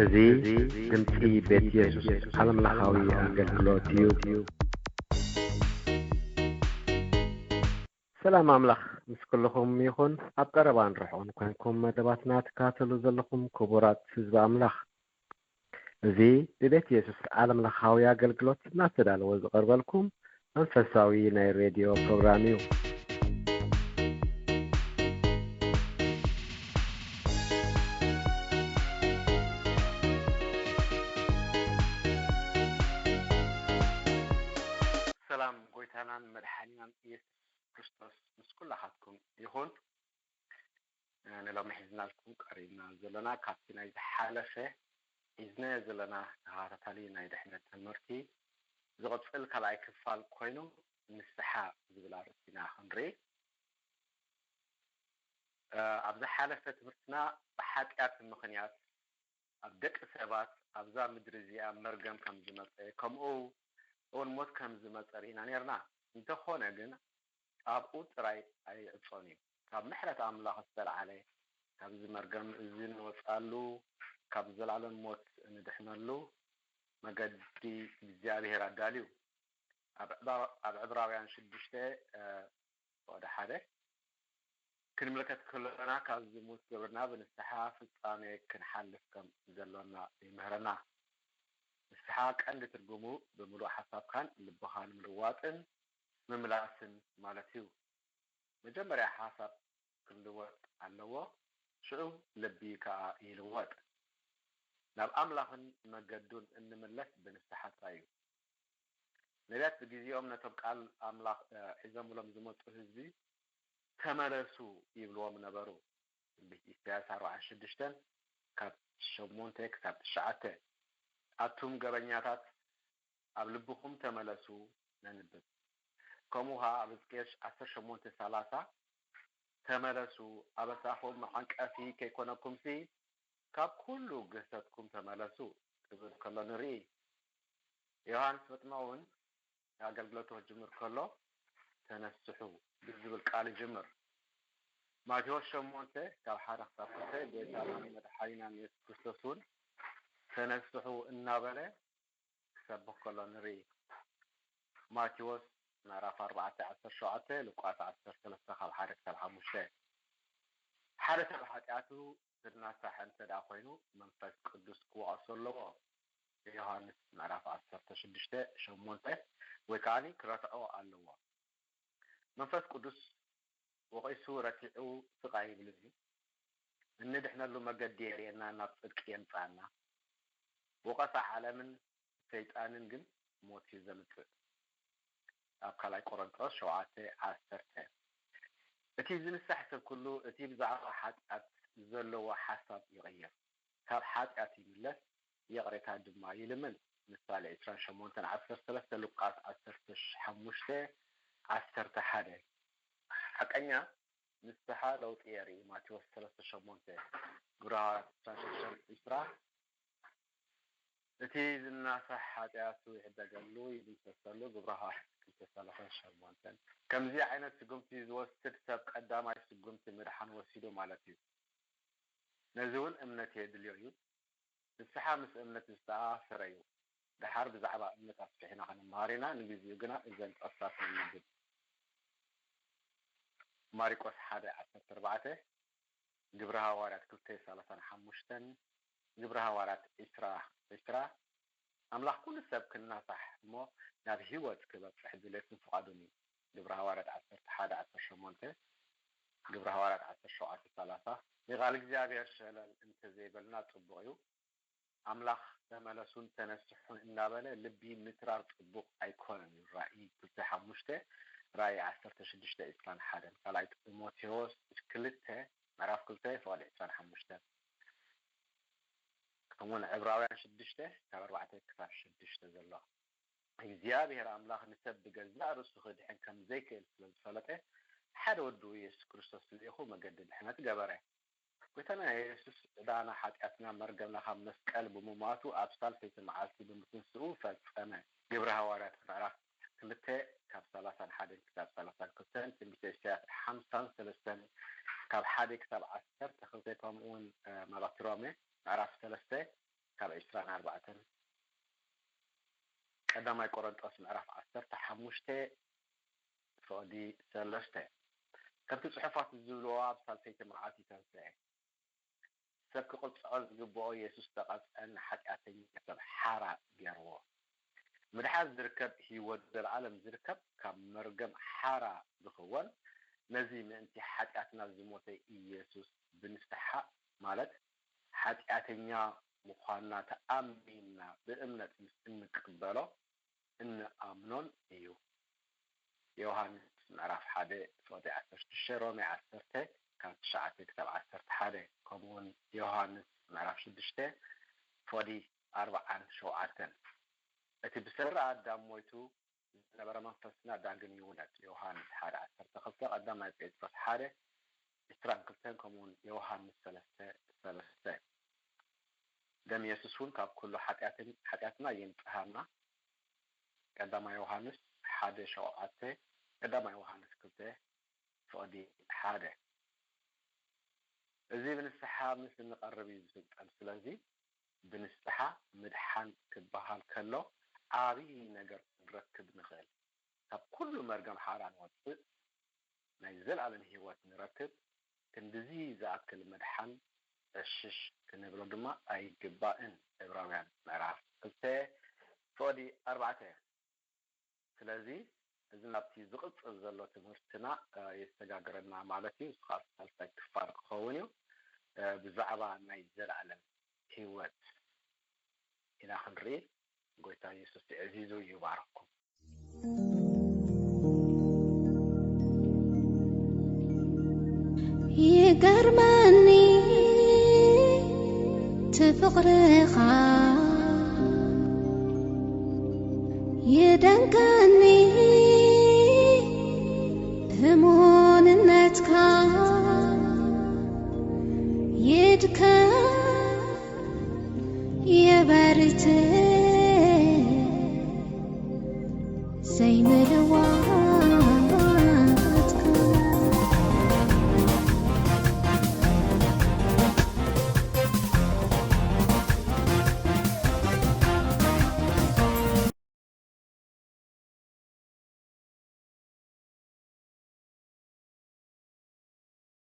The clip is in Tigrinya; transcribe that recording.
እዚ ድምጺ ቤት የሱስ ዓለምለኻዊ ኣገልግሎት እዩ። ሰላም ኣምላኽ ምስ ኩልኹም ይኹን። ኣብ ቀረባን ርሑቕን ኮንኩም መደባትና ትከታተሉ ዘለኹም ክቡራት ህዝቢ ኣምላኽ፣ እዚ ብቤት የሱስ ዓለምለኻዊ ኣገልግሎት እናተዳለወ ዝቐርበልኩም መንፈሳዊ ናይ ሬድዮ ፕሮግራም እዩ። ሰላም ጎይታናን መድሓኒናን ኢየሱስ ክርስቶስ ምስ ኩላኻትኩም ይኹን። ንሎሚ ሒዝናልኩም ቀሪብና ዘለና ካብቲ ናይ ዝሓለፈ ሒዝናዮ ዘለና ተኸታታሊ ናይ ድሕነት ትምህርቲ ዝቕጽል ካልኣይ ክፋል ኮይኑ ንስሓ ዝብል ኣርእስቲ ኢና ክንርኢ። ኣብ ዝሓለፈ ትምህርትና ብሓጢኣት ምኽንያት ኣብ ደቂ ሰባት ኣብዛ ምድሪ እዚኣ መርገም ከም ዝመጸ ከምኡ እውን ሞት ከም ዝመጸ ርኢና ነርና። እንተኾነ ግን ኣብኡ ጥራይ ኣይዕጾን እዩ። ካብ ምሕረት ኣምላኽ ዝተልዓለ ካብዚ መርገም እዚ ንወጻሉ ካብ ዘላለም ሞት ንድሕነሉ መገዲ እግዚኣብሔር ኣዳልዩ። ኣብ ዕብራውያን ሽዱሽተ ወደ ሓደ ክንምልከት ከሎና ካብ ዝሙት ግብርና ብንስሓ ፍጻሜ ክንሓልፍ ከም ዘሎና ይምህረና። ንስሓ ቀንዲ ትርጉሙ ብምሉእ ሓሳብካን ልብኻን ምልዋጥን ምምላስን ማለት እዩ። መጀመርያ ሓሳብ ክልወጥ ኣለዎ፣ ሽዑ ልቢ ከኣ ይልወጥ። ናብ ኣምላኽን መገዱን እንምለስ ብንስሓ ጥራይ እዩ። ነቢያት ብግዜኦም ነቶም ቃል ኣምላኽ ሒዞምሎም ዝመጹ ህዝቢ ተመለሱ ይብልዎም ነበሩ። ትንቢት ኢሳያስ ኣርባዓን ሽዱሽተን ካብ ሸሞንተ ክሳብ ትሽዓተ። ኣቱም ገበኛታት ኣብ ልብኹም ተመለሱ ነንብብ። ከምኡ ኸዓ ኣብ ሕዝቅኤል ዓሰርተ ሸሞንተ ሰላሳ ተመለሱ ኣበሳኹም መዓንቀፊ ከይኮነኩምሲ ካብ ኩሉ ግህሰትኩም ተመለሱ ክብል ከሎ ንርኢ። ዮሃንስ መጥምቕ እውን ኣገልግሎቱ ክጅምር ከሎ ተነስሑ ብዝብል ቃል ይጅምር። ማቴዎስ ሸሞንተ ካብ ሓደ ክሳብ ክልተ ጎይታናን መድሓኒናን የሱስ ክርስቶስ እውን ተነስሑ እናበለ ክሰብኽ ከሎ ንርኢ። ማቴዎስ ምዕራፍ ኣርባዕተ ዓሰርተ ሸውዓተ፣ ሉቃስ ዓሰርተ ሰለስተ ካብ ሓደ ክሳብ ሓሙሽተ። ሓደ ሰብ ሓጢኣቱ ዝናሳሕ እንተ ደኣ ኮይኑ መንፈስ ቅዱስ ክወቕሶ ኣለዎ። ዮሃንስ ምዕራፍ ዓሰርተ ሽዱሽተ ሸሞንተ ወይ ከዓኒ ክረትዖ ኣለዎ። መንፈስ ቅዱስ ወቒሱ ረቲዑ ስቕ ኣይብልን እዩ። እንድሕነሉ መገዲ የርእየና፣ ናብ ጽድቂ የምጽኣና። ወቐሳ ዓለምን ሰይጣንን ግን ሞት እዩ ዘምጽእ። ኣብ ካልኣይ ቆሮንቶስ ሸውዓተ ዓሰርተ። እቲ ዝንሳሕ ሰብ ኩሉ እቲ ብዛዕባ ሓጢኣት ዘለዎ ሓሳብ ይቕይር፣ ካብ ሓጢኣት ይምለስ፣ ይቕሬታ ድማ ይልምን። ምሳሌ ዕስራን ሸሞንተን ዓሰርተ ሰለስተ፣ ሉቃስ ዓሰርተ ሓሙሽተ ዓሰርተ ሓደ። ሓቀኛ ንስሓ ለውጢ የርኢ። ማቴዎስ ሰለስተ ሸሞንተ፣ ግብረ ሃዋርያት ዕስራን ሽዱሽተን ዕስራ። እቲ ዝናሳሕ ሓጢኣቱ ይሕደገሉ፣ ይድምሰሰሉ። ግብረ ሃዋርያት ክልተ ሰላሳን ሸሞንተን። ከምዚ ዓይነት ስጉምቲ ዝወስድ ሰብ ቀዳማይ ስጉምቲ ምድሓን ወሲዱ ማለት እዩ። ነዚ እውን እምነት የድልዮ እዩ። ንስሓ ምስ እምነት ዝተኣሳሰረ እዩ። ደሓር ብዛዕባ እምነት ኣስፊሕና ክንመሃር ኢና። ንግዜኡ ግና እዘን ጥቕስታት ነንብብ። ማሪቆስ ሓደ ዓሰርተ ኣርባዕተ፣ ግብረ ሃዋርያት ክልተ ሰላሳን ሓሙሽተን፣ ግብረ ሃዋርያት ዕስራ ዕስራ፣ ኣምላኽ ኩሉ ሰብ ክናሳሕ እሞ ናብ ህይወት ክበጽሕ ድሌቱን ፍቓዱን እዩ። ግብረ ሃዋርያት ዓሰርተ ሓደ ዓሰርተ ሸሞንተ፣ ግብረ ሃዋርያት ዓሰርተ ሸውዓተ ሰላሳ። ንቓል እግዚኣብሔር ሸለል እንተዘይበልና ጽቡቕ እዩ። ኣምላኽ ተመለሱን ተነስሑን እናበለ ልቢ ምትራር ጽቡቕ ኣይኮነን እዩ። ራእይ ክልተ ሓሙሽተ፣ ራእይ ዓሰርተ ሽዱሽተ ዕስራን ሓደን፣ ካልኣይ ጢሞቴዎስ ክልተ ምዕራፍ ክልተ ፍቕዲ ዕስራን ሓሙሽተን። ከምኡውን ዕብራውያን ሽዱሽተ ካብ ኣርባዕተ ክሳብ ሽዱሽተ ዘሎ። እግዚኣብሔር ኣምላኽ ንሰብ ብገዛእ ርእሱ ክድሕን ከም ዘይክእል ስለ ዝፈለጠ ሓደ ወዱ የሱስ ክርስቶስ ልኢኹ መገዲ ድሕነት ገበረ። ጎይታና የሱስ ዕዳና ሓጢኣትና መርገምና ካብ መስቀል ብምሟቱ ኣብ ሳልሰይቲ መዓልቲ ብምትንስኡ ፈጸመ። ግብረ ሃዋርያት ምዕራፍ ክልተ ካብ ሰላሳን ሓደን ክሳብ ሰላሳን ክልተን፣ ትንቢተ ኢሳያስ ሓምሳን ሰለስተን ካብ ሓደ ክሳብ ዓሰርተ ክልተ፣ ከምኡ እውን መባቲ ሮሜ ምዕራፍ ሰለስተ ካብ ዕስራን ኣርባዕተን፣ ቀዳማይ ቆሮንጦስ ምዕራፍ ዓሰርተ ሓሙሽተ ፍቕዲ ሰለስተ። ከምቲ ጽሑፋት ዝብልዎ፣ ኣብ ሳልሰይቲ መዓልቲ ተንስአ። ሰብ ክቕጽዖ ዝግብኦ የሱስ ተቐጽዐን ንሓጢኣተኛ ሰብ ሓራ ገርዎ። ምድሓን ዝርከብ ህይወት ዘለኣለም ዝርከብ ካብ መርገም ሓራ ዝኽወን ነዚ ምእንቲ ሓጢኣትና ዝሞተ ኢየሱስ ብንስሓ ማለት ሓጢኣተኛ ምዃንና ተኣሚንና ብእምነት ምስ እንቅበሎ እንኣምኖን እዩ። ዮሃንስ ምዕራፍ ሓደ ፍቕዲ ዓሰርተ ሽዱሽተ፣ ሮሜ ዓሰርተ ካብ ትሽዓተ ክሳብ ዓሰርተ ሓደ፣ ከምኡውን ዮሃንስ ምዕራፍ ሽዱሽተ ፍቕዲ ኣርባዓን ሸውዓተን። እቲ ብሰሪ ኣዳም ሞይቱ ዝነበረ መንፈስና ዳግም ይውለድ። ዮሃንስ ሓደ ዓሰርተ ክልተ፣ ቀዳማይ ጴጥሮስ ሓደ ዕስራን ክልተን፣ ከምኡውን ዮሃንስ ሰለስተ ሰለስተ። ደም የሱስ እውን ካብ ኩሉ ሓጢኣትን-፣ ሓጢኣትና የንጽሃና። ቀዳማይ ዮሃንስ ሓደ ሸውዓተ፣ ቀዳማይ ዮሃንስ ክልተ ፍቕዲ ሓደ። እዚ ብንስሓ ምስ እንቐርብ እዩ ዝፍጸም። ስለዚ ብንስሓ ምድሓን ክበሃል ከሎ ዓብዪ ነገር ክንረክብ ንኽእል። ካብ ኩሉ መርገም ሓራ ንወጽእ፣ ናይ ዘለኣለም ህይወት ንረክብ። ክንድዚ ዝኣክል ምድሓን ዕሽሽ ክንብሎ ድማ ኣይግባእን። ዕብራውያን ምዕራፍ ክልተ ፍቕዲ ኣርባዕተ። ስለዚ እዚ ናብቲ ዝቕጽል ዘሎ ትምህርትና፣ እ፣ የሰጋግረና ማለት እዩ። እዚ ኸኣ ሳልሳይ ክፋል ክኸውን እዩ። እ፣ ብዛዕባ ናይ ዘለኣለም ህይወት ኢና ክንርኢ። ጎይታ የሱስ የዕዚዙ ይባርኽኩም። ይገርመኒ እቲ ፍቕርኻ፣ ይደንቀኒ እሙንነትካ፣ ይድከም የበርትዕ